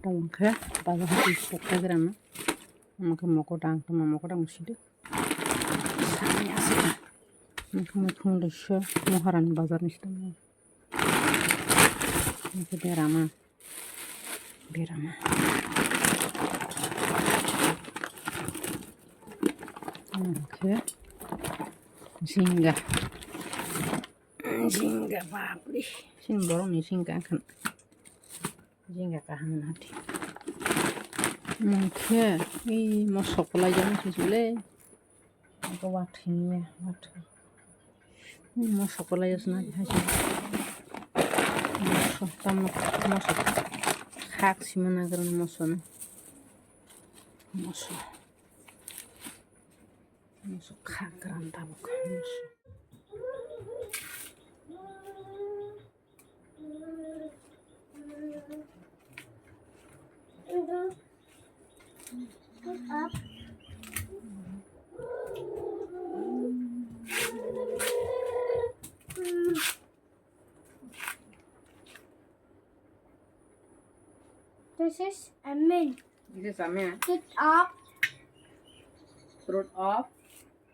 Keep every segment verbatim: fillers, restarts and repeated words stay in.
Tamo khe bazar hati pokta gram. Omo khe mokotang, tamo mokotang sidi. Sani aswk. Omo khe muthung rwsa Maharani bazar ni sidi. Omo khe berama. Berama. Omo khe jinga. Jinga bapre. Sini borokni jinga wngkha. Jinga kaham hati. Omo khe ei moso kwlai jak nw sijile. Abo wathwini ya, wathwi. Moso kwlai jak nw hai se. Moso, tamo moso. Khak sima nagra moso no. Moso. Moso khak gram tabuk moso. This is a mint. This is a mint. Fruit of. Fruit of.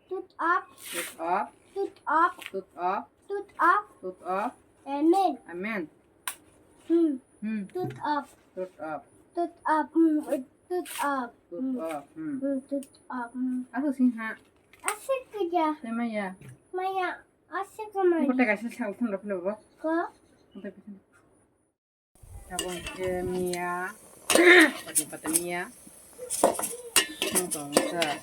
Fruit of. Fruit of. Fruit of. Fruit of. Fruit of. Fruit of. Amen. Amen. Hmm. Hmm. Fruit of. Fruit of. Fruit of. Hmm. Fruit of. Fruit Hmm. of. Hmm. Hmm. Fruit of. Hmm. Aku sih ha. Asik kerja. Saya maya. Maya. Asik kemana? Kau tak kasih sel tun rap lo bo. Ko. Kau tak kasih. Tabuk khe miya, pati pati miya. Nung tong sa.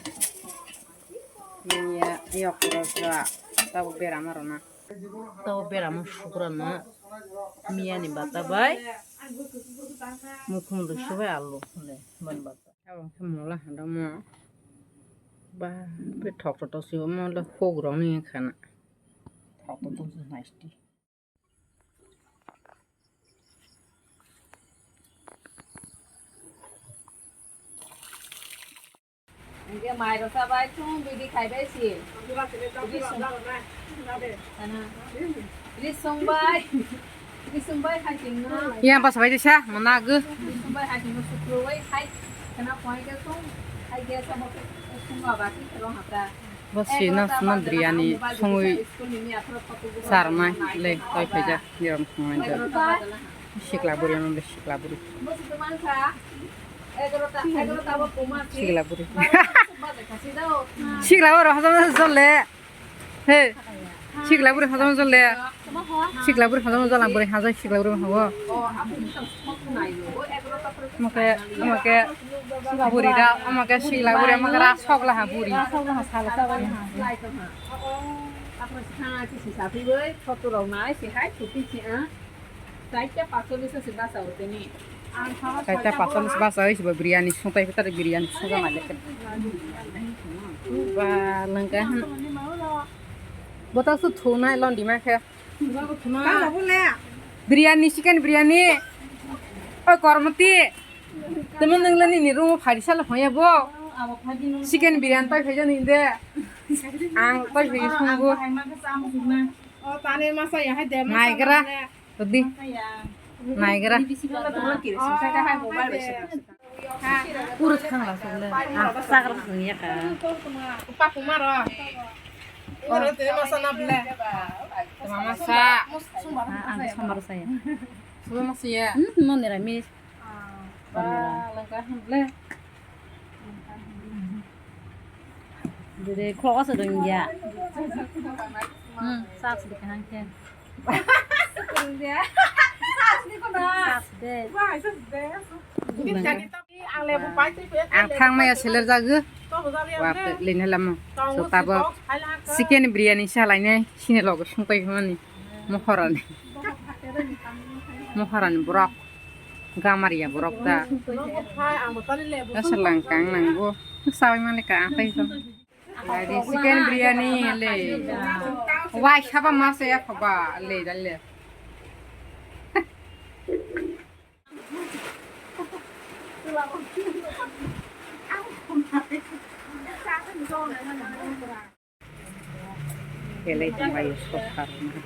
Miya, yok kuro sa. Tabuk berama rona. Tabuk berama sukrana. Miya ni bata bai. Mukhung rwsu bai alu le, ban bata. Tabuk khe mola handa mo. Ba, be thok thok thok si mo le huk rok ni khana. Thok thok thok si naisti. Hingke mai rok chabai thung bidi khaibai si. Bidi sung-, ano, bidi sungbai, bidi sungbai hai tingno. Iya, pas bai disa, mana gu. Bidi sungbai hai tingno sukrubai hai. Kena poi ke sung, hai ke sama ke sung ba baki kerong hata. Bo sino sino biryani songwi sarnai le toi phaijak niram khongnai da. Sikla buri ano le sikla buri. Sikla buri. Sikla buri hajam jol le. He. Sikla buri hajam jol le. Sikla buri hajam jol ang buri hajam sikla buri habo. Omo khe, omo khe buri da, omo khe sikla buri, omo khe ra sok laha buri. Ra sok laha salo sa bari ha. Tapos ha kisi sapi bai, photo rok nai si hai, chuti si ang. Saita pasolis si basa utini. Saita pasolis basa oi si bo biryani, sungtai petar biryani sunga nai lekhe. Ba langka han. Bota su thunai lon di ma khe. Biryani, chicken biryani. Oi, Kormoti. Temo nang lani ni room phari sala hoya bo. Chicken biryani pai phaija ni de. Ang pai phaija sungbo. Naigra. Todi. Naigra. Pura thangla sokle. Ah, sagra sung ya ka. Upa kumaro. Oro te masa na ble. Mama sa. Ah, ang samar saya. Suba masa ya. Hmm, no nira mis. Ba langka hamble. Dede khok asa dong ya. Hmm, sas de kahang ke. Sas de. Ang thang maya seler jagu. Wa lin hala mo. So tabo chicken biryani salai nai sini logo sungpai mani. Mohorani. Mohorani borok. Gamariya borok da. Asa langkang nangbo. Sabai mani ka atai so. Ladi chicken biryani le. Wai saba mas ya khoba le dale. Belai tonglaio sokar wngkha.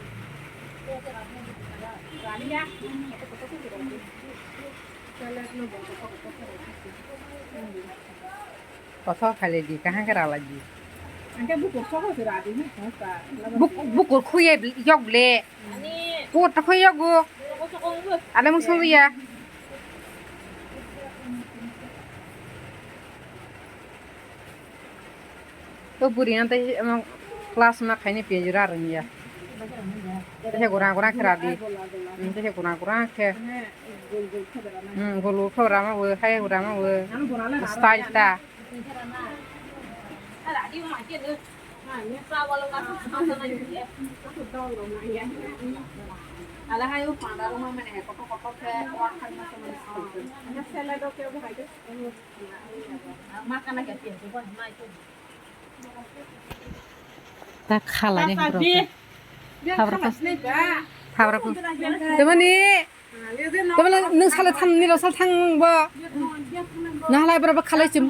Koso khailai di, kaham khe ralai di. Hingke bukur soko se radi ni khonsa. Buk-, bukur khuye yok le. Ani. Bukur to khuye yok. Soko soko ngu. Ale mung sung ya. To buri ang tei, um, class ma khaini pejura rwngya. Tei gura gura khe radi. Hmm, tei gura gura khe. Hmm, gulu khe rama bo, hai rama bo. Style ta. Ta khalani bro. Habra ko. Habra ko. Temani. Temani nung sale thang ni rosal thang bo. Nahalai bro khalai chim.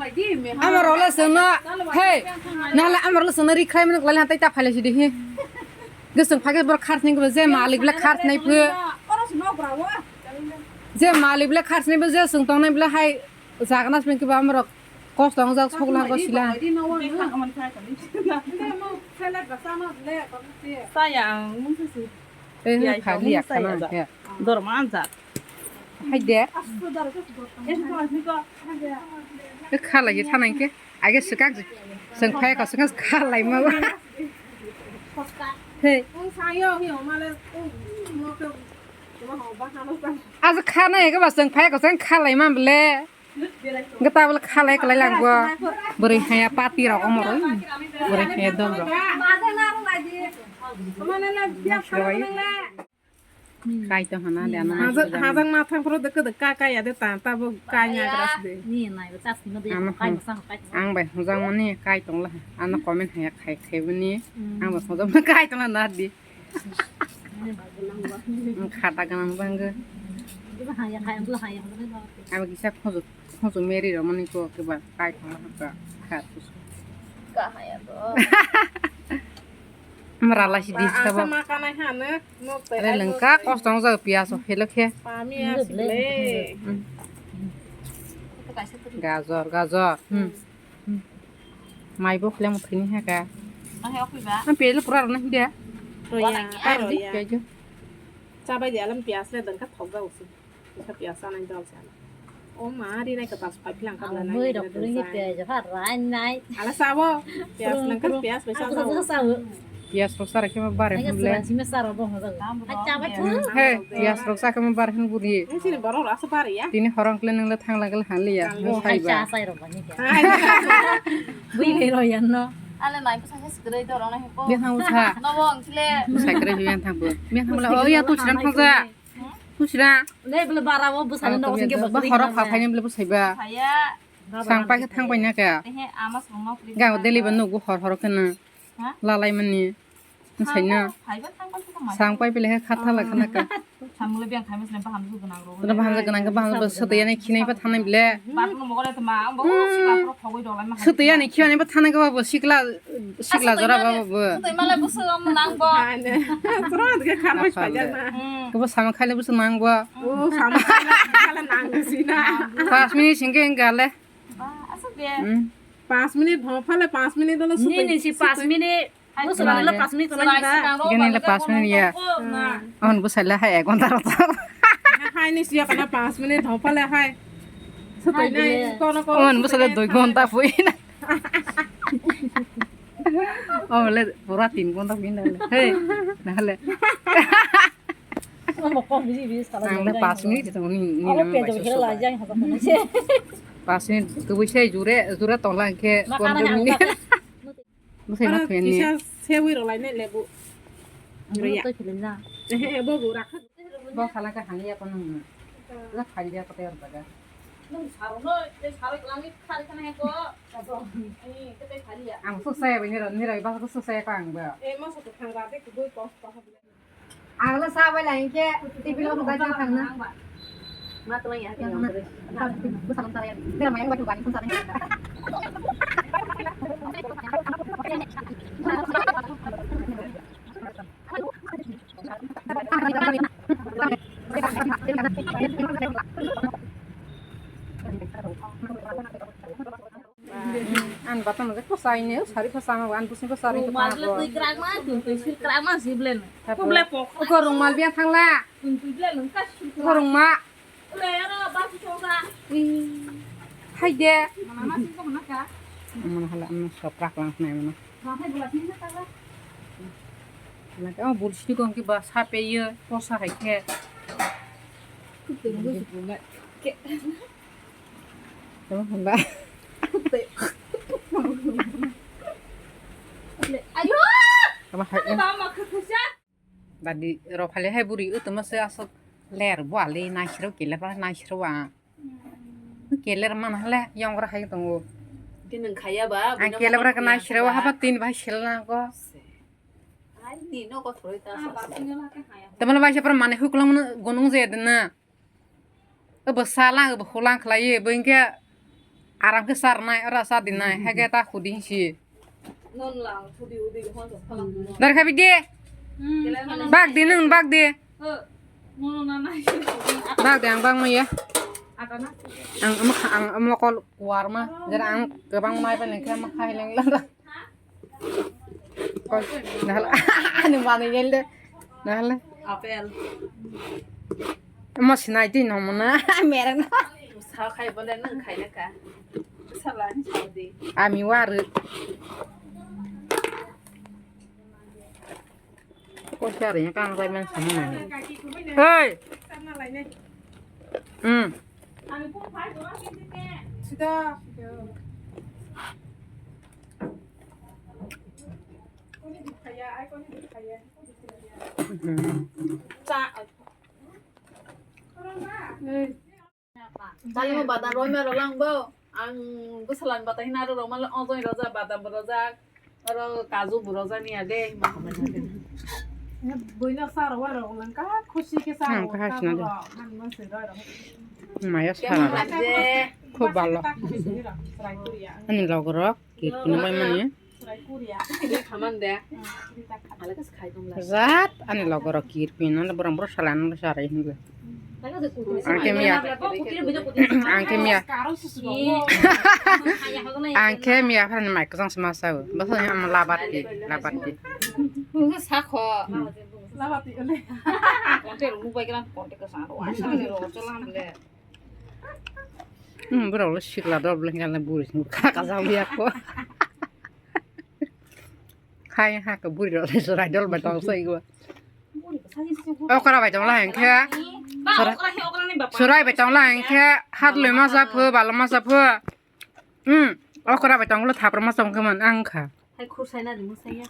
Amar rola sena. Hey. Nahalai amar rola sena ri khlai mene khlai hatai ta phalai sidi hi. Geseng phage bro khar thang je malik bla khar nai phu. Je malik bla khar nai phu je sung tong nai bla hai. Jagna sing kiba amrok kosto wngjak sokla ko sila. Saya ang mungsi si. Eh, ya, khali ya, khana ya. Dorma anjak. Hai de. Eh, khala ye thanang ke. Age swkang swng phai ko swkang khalai ma. Hey. Aja khana ya ke ba swng phai ko swng khalai ma ble. Gata bole khalai kalai langbo. Bwrwi haya party rok omo rw. Bwrwi haya dol rok. Kai to hana le ana. Hajak, hajak ma thang phuru deke deke ka, ka ya de ta, ta bo ka nya gras de. Ni nai ba tas no de. Ano kai hon-, ma sang kai. Ang bai hojak mani kai tong la. Ano comment haya khai khai bani. Hmm. Ang bai hojak ma kai tong la na di. Khata ganang bangw. Abo kisa khojok, khojok meri romani ko keba kai thangla hakha kha. Kahaya to. Mara lasi di sabo. Asa ma kanai hane nok te. Are lengka kosto wngjak pias o helo khe. Pami asi le. Gajor, gajor. Hmm. Mai bo khleng thwini ha ka. Ang he okhui ba? Ang piyaj pura rwna hide. Roya, roya. Piyaj. Chabai de alam piyaj le dangka thok ga usi. Ka piyaj sanai dal sana. O ma ri nai ka tas pai philang ka bla nai. Mui rok puri hi piyaj ha rai nai. Ala sabo. Piyaj nang ka piyaj bai sa sabo. Piyas rok sa khe ma bar hin le. Sima sa rok bo hoda. Hai cha bai thu. He, piyas rok sa khe ma bar hin buri. Sini borok rok asa bar ya. Tini horong kle nang le thang la kle han le ya. Sai ba. Cha sai rok bani. Bui le ro yan no. Ale nai bwsa khe sikre do rok nai ko. Be thang bwsa. No bo ang kle. Bwsa kre bi yang thang bo. Be thang la o ya tu chran thang ja. Tu chran. Le bele bara bo bwsa no sing ke ba. Ba horok kha khai ni bele bwsa ba. Saya. Sang pai khe thang pai na khe. Ehe, ama song nok ri. Ga deli ba nugo hor hor khe na. Ha? Lalai mani. Sai na. Phaiba thang pai khe mai. Sang pai bele khe kha thala khana khe. Samung le biang khai mas le baham ju gwnang ro. Baham ju gwnang khe baham ju sotoi ani khinai ba thanai bele. Ba no mo gole to ma, bo sikla pro khogoi do lai ma. Sotoi ani khinai ba thanai khe ba bo sikla, sikla jora ba bo. Sotoi mala bo so am nang bo. Pro de kha bai phai ja na. Khe bo sama khai le bo so nang bo. O sama khai le nang si na. Pas minute sing khe gale. Ba, asa de. Hmm. Pas minute ho phale pas minute dole. Ni, ni si pas minute. Musulman le pas minute ko nang da. Gini le pas minute ya. Ahun bwsai le hai ek ghonta rok. Hai ni siya kana pas minute ho phale hai. Sotoi nai kono ko. Ahun bwsai le dui ghonta phui na. Oh le pura tin ghonta phui na le. Hey, na le. Ang le pas minute tong ni, ni nang bai so. Pas minute tu bai sai jure, jure tong lang khe pondro minute. Bwsai ma thuyani. Kisa sewi rok lai nai lebu. Riya. Bo bo rakha. Bo khala ka haniya kono. La khali ya kote ordaga. Nung saro no, le saro langni khali khana he ko. Ni kete khali ya. Ang so saya ni ro, ni ro ba so saya ko ang ba. E ma so thang ba de ko ko ko. Agla sa bai lai ke tipilo ko gaja thangna. Ma to ya. Bwsa lom tara ya. Tera mayang batu gani phone sa. Bata mo ko sai ne sari ko sama an busi ko sari ko Rumal ta le ko. Tui krak ma, tui tui sil krak ma si ble no. Ko ble pok. Ko rumal biya thangla. Tui tui ble no ka sil. Ko rungma. Ble ro ba si ko ga. Hai de. Mana ma si ko mana ka. Mana hala am soprak lang nai mana. Ba hai bula si na ka ga. Mana ka, oh, bursi ko ki ba sa pe ye, ko sa hai ke. Tama hamba. Ayo! Tama hai. Ada mama kerja. Dadi rok phale hai buri utuma se asok ler bo ali naisiro kele ba naisiro wa. Kele mana hale yong ra hai tongo. Tinang khaya ba. Ang kele ba naisiro haba tin ba sel na ko. Ai ni no ko thoi ta. Tamala ba se pra mane huklang gunung je dena. Obo salang, obo hulang khlaiwi, bo hinkhe aram khe charnai, ora cha dinai, haikhe ta khudi hinsi. Dar khabi de. Bak de nwng, bak de. Bak de, ang bak maya. Ang omo kha, ang omo kol kuar ma, jera ang kwbang mai pa nengkhe ma khai leng lang. Nahal, ani mani gel de. Nahal. Apple. Mo sinai di no mona, mereng. Sa khai bole nang khai na ka. Sa la ni sa di. Ami waru. Ko siya rin kang sai men sama nai. Hei. Hmm. Cha. Tali mo badam roi ma rok lang bo. Ang bwsala ni bata hina aro rok ma ojoi rojak, badam bo rojak, aro kaju bo rojak ni ya de. Boina sa rok wa rok lang ka khusi ke sa rok ka bo. Maya sara rok. Khub bhalo. Ani log rok. Kirpino bai mani. Jat ani logoro kirpino le borong boro salai no sarai hinwi. Angke miya. Angke miya. Angke miya phan mai kosong sma sao. Basa ni am labat ki, labat ki. Sakho. Labat ki ole. Konte rumu bai gran konte kosong ro. Asa ni ro cholam le. Hmm, borok le sikla dol bwlai khe buri song kha kajak liya kho. Khai ha khe buri rok le chwrai dol bai tong sai go. Okra bai tong la hwn khe. Chwrai bai tong la hwn khe hat loi ma sa pho, balo ma sa pho. Hmm, okra bai tong le thapra ma sa pho man ang kha. Hai khur sai na di mo sai ya.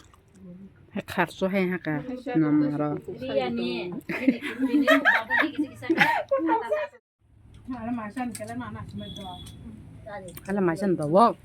Hai khar so hai ha ka. Nam ro. Riya ni. Hala maisan do wo.